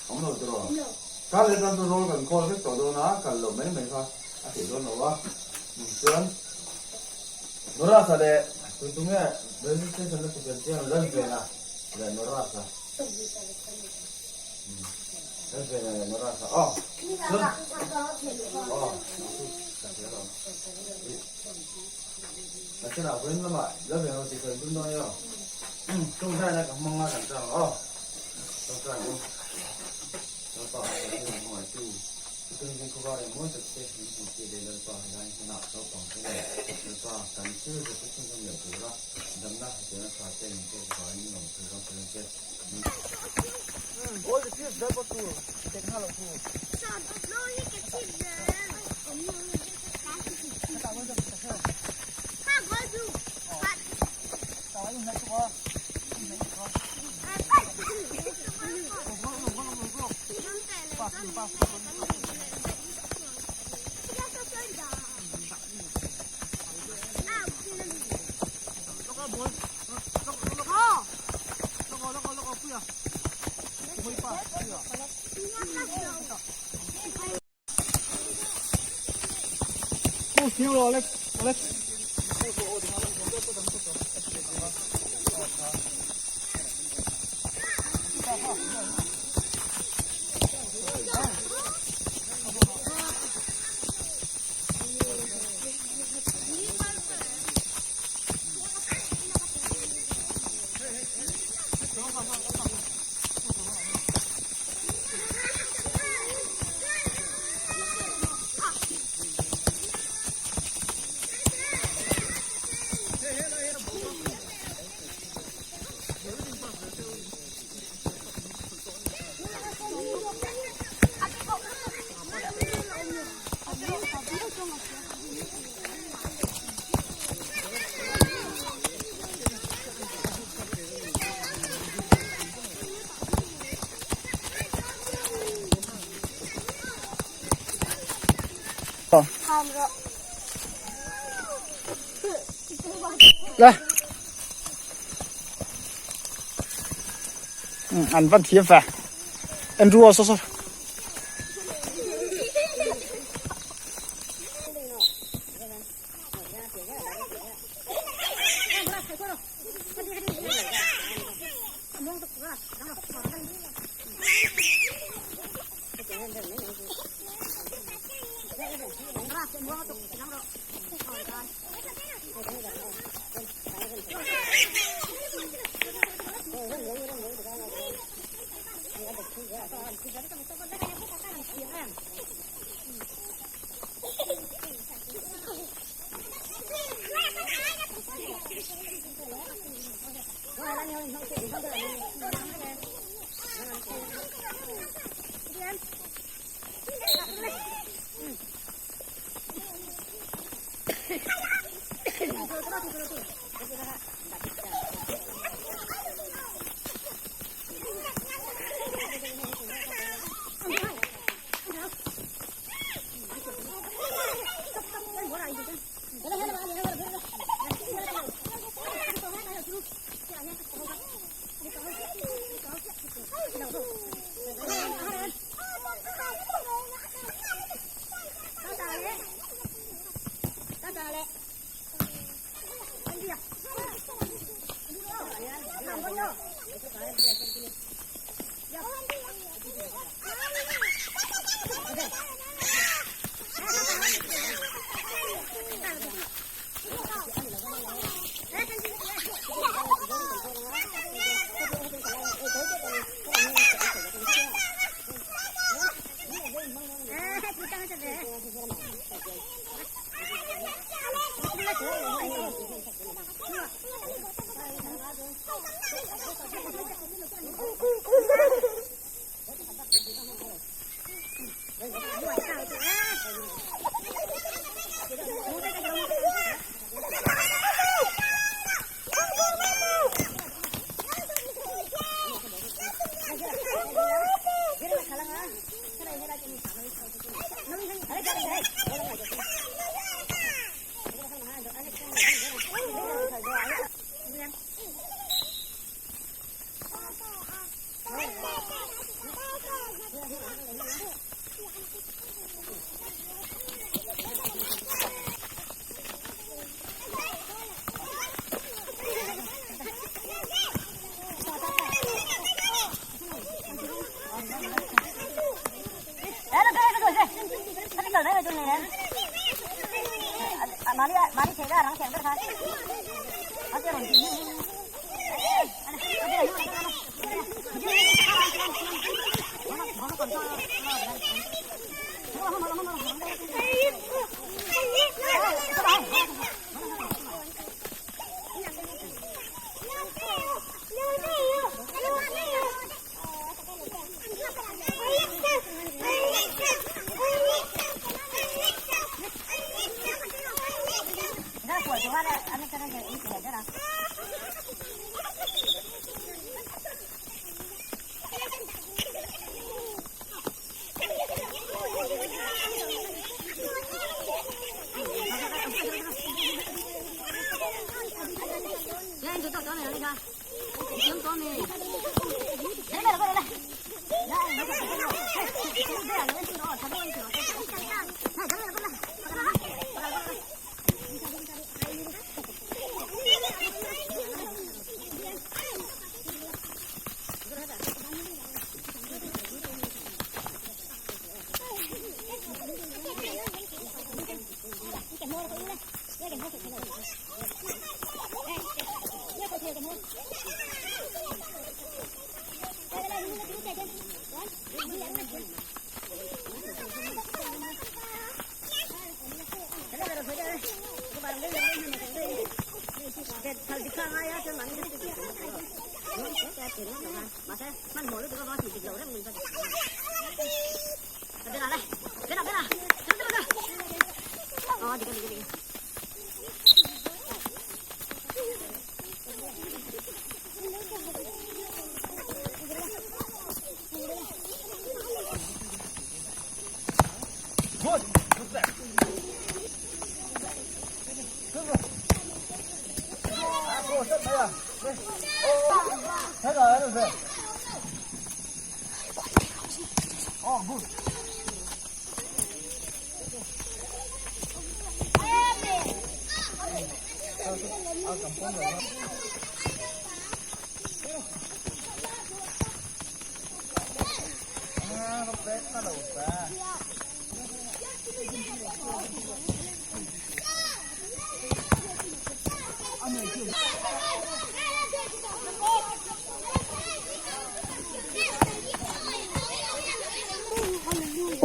Awm lo tiraw? Kar leh tan chu roll kan khawl vek tawh dawn a, kal loh mai mai kha a theih dawn lo a. Chuan Norasa leh tu tu nge registration na tifian chiang Lalvena leh Norasa. Lalvena leh Norasa aw. Chuan aw ka hria lo. Nachinah vawiin lamah Lalvena tifel dun dawn nia. Tawngtaina ka hmang a kan chang aw. Tawngtai u. Lalpa a Pathian hmangaihtu Chutun khawvar eng mawi tak te min hmuh tir leh Lalpa helai hmunah naupang te leh Lalpa kan thil zet te chhunzawm leh tura damna hetianga tha te min pek vangin lawmthu ka sawi ang che.来，嗯，俺把铁饭，俺主要说说。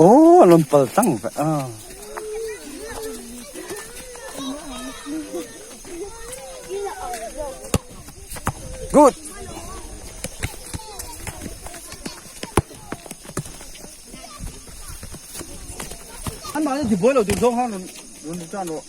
Aw a rawn pal tlang vek a. Good. An mahni tibuai lo tur zawng khan rawn rawn tan rawh.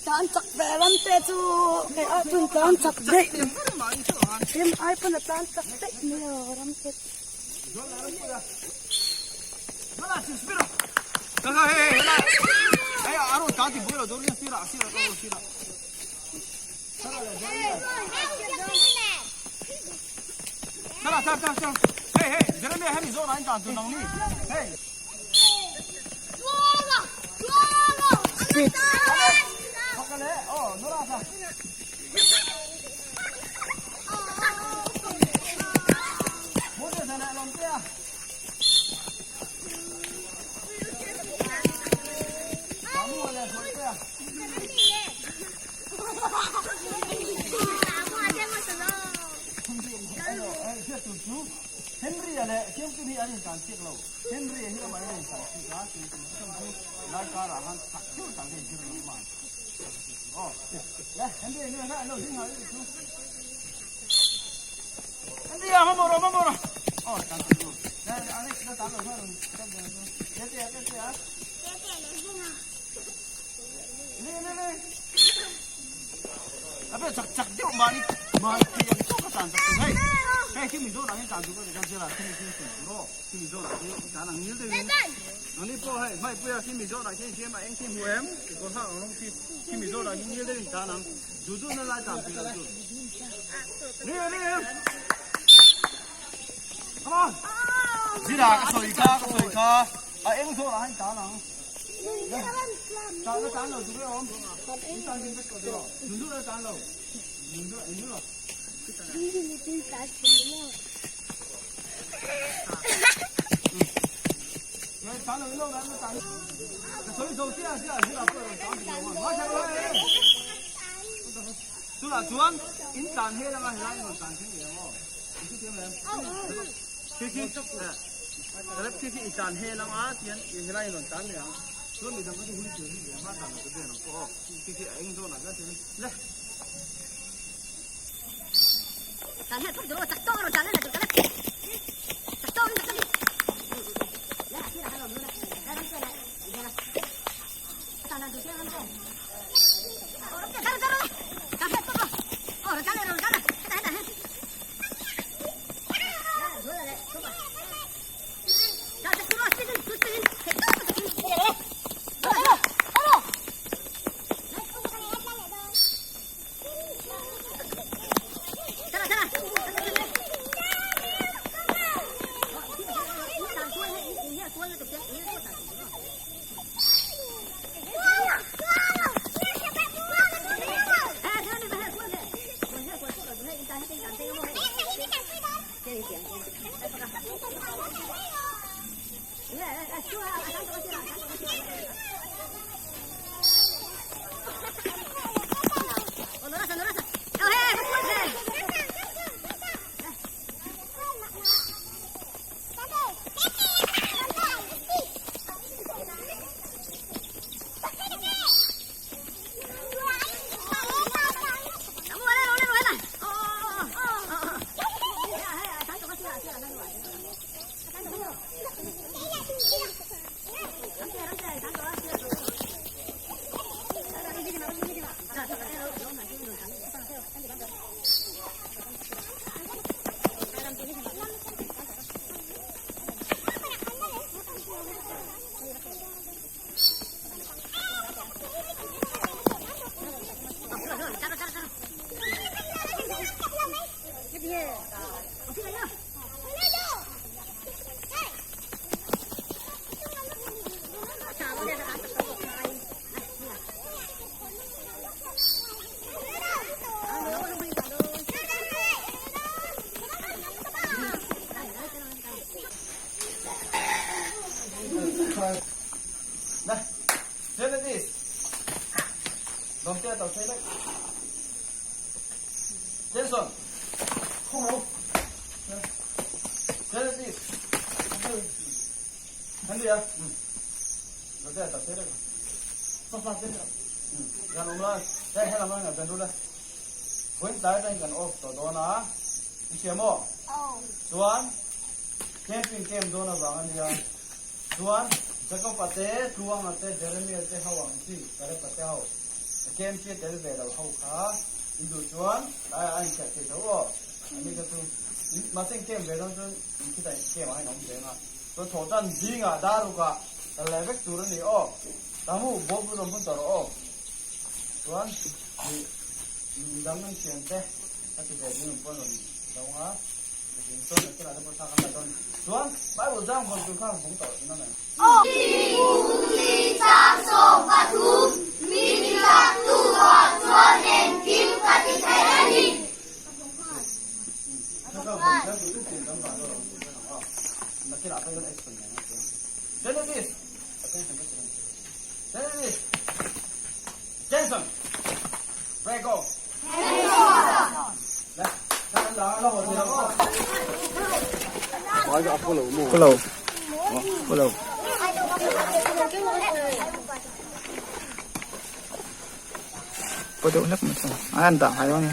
Tlan chak ve ram te chu kei ah chuan tlan chak daih rim ai pawn a tlan chak daih mai a ram te chu. Có chỗ nước mà. Ăn tặng hay không?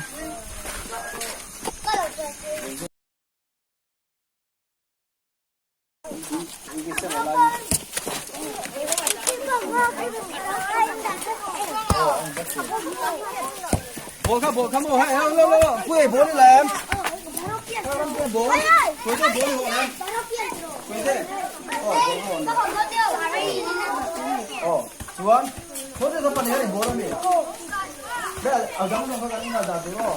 Ball kha ball kha maw hei lo lo lo pui ball ni lem. Ram te ball. Pui te ball ni ho lem. Pui te. Oh ball ho. Oh chuan. Ho te ka pan hian ball ami. Be a dang dang kha kan ina da tur aw.